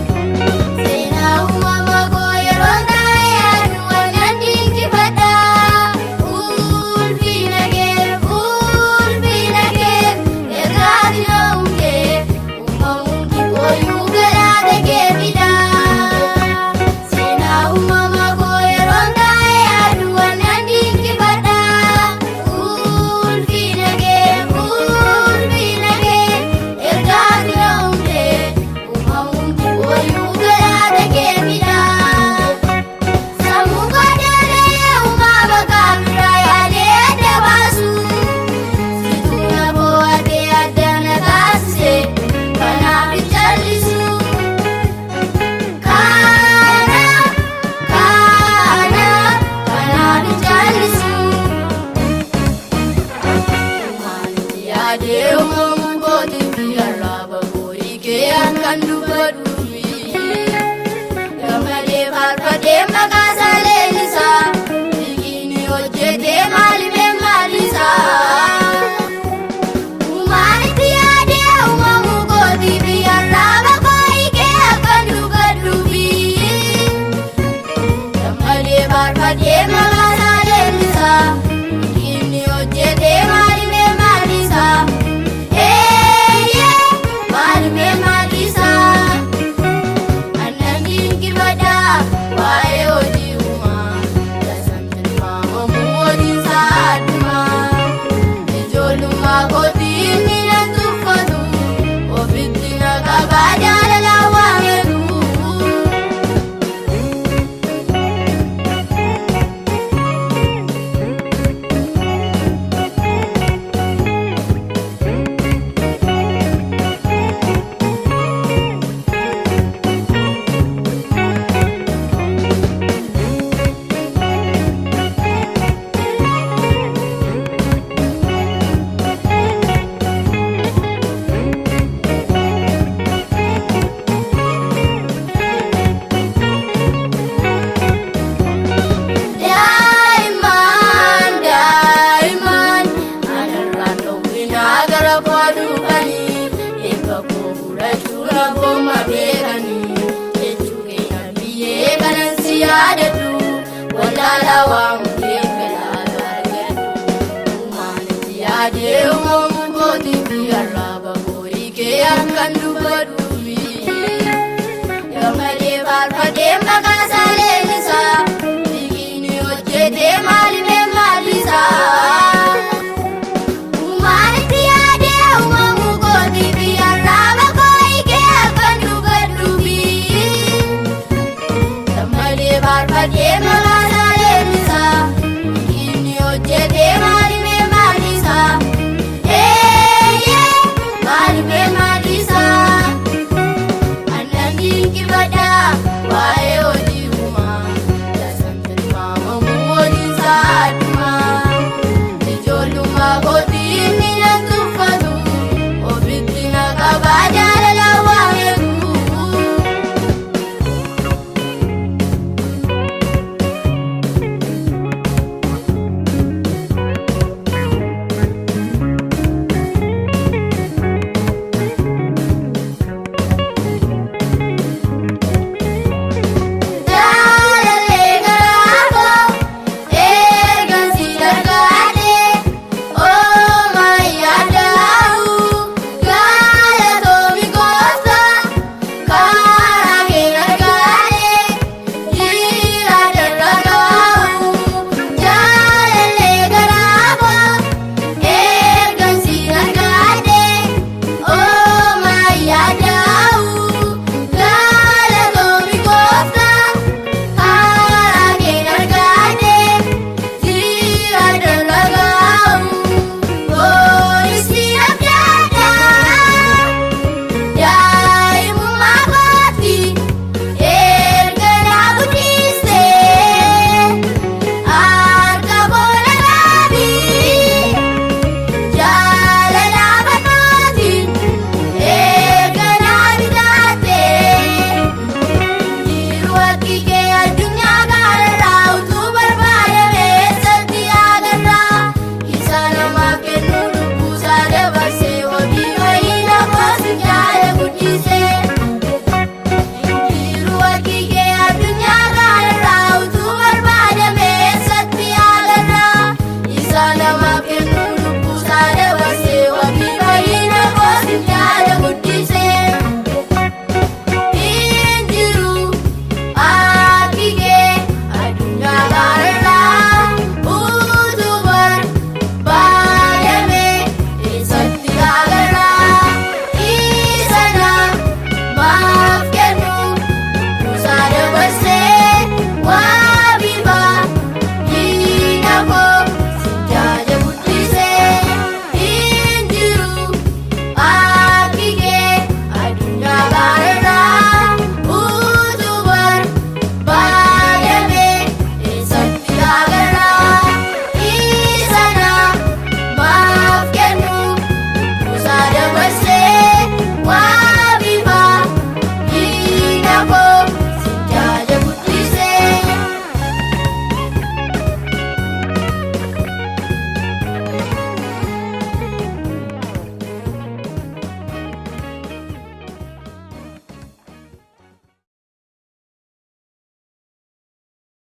Seenaa uumama koo yeroo taa'e yaadu wannan dinqifadha. Ulfina kee, ulfina kee, ergaa ati na uumte, uumamuun kooyyuu galaata kee fida. Seenaa uumama koo yeroo taa'e yaadu wannan dinqifadha. Ulfina kee, ulfina kee, ergaa ati na uumte, uumamuun kooyyuu galaata kee fida. Sammuu qajeelee uumama kamirraa yaadee adda baasu. Situ na bo'aatee adda na taasise kanaaf hin callisu. Kanaaf, kanaaf, kanaaf hin callisu. Maalitti yaadee uumamuun kootii fi arraba koorii kee akkan dubbadhuufi. Gammadee faarfadhee maqaa isaa leellisaa. Dinqiin hojjetee maalimee maalisaa. Maalitti yaadee uumamuu kootii fi arraba koorii kee akkan dubbadhuufi. Gammadee faarfadhee maqaa isaa leellisaa. Dinqiin hojjetee maalimee maalisaa. Eeyyee, maalimee maalisaa. Annan dinqifadha waa'ee hojii uumaa, tasan tilmaamamuu hojiin isaa addumaa. Ijoollummaa kootii inni nan tuffatu, ofitti na qabaa jaalalaan waametu. Daa'imman, daa'imman, anarraan dhowwinaa gara koo dhufanii, eebba koo fudhachuu abbooma beekanii jechuu keenya biyyee kanan si yaadadhu, wallaalaa waamu kee galaata argadhu. Uumaan itti yaadee uumamuu kootii fi arraba koorii kee akkan dubbadhuufi. Gammadee faarfadhee maqaa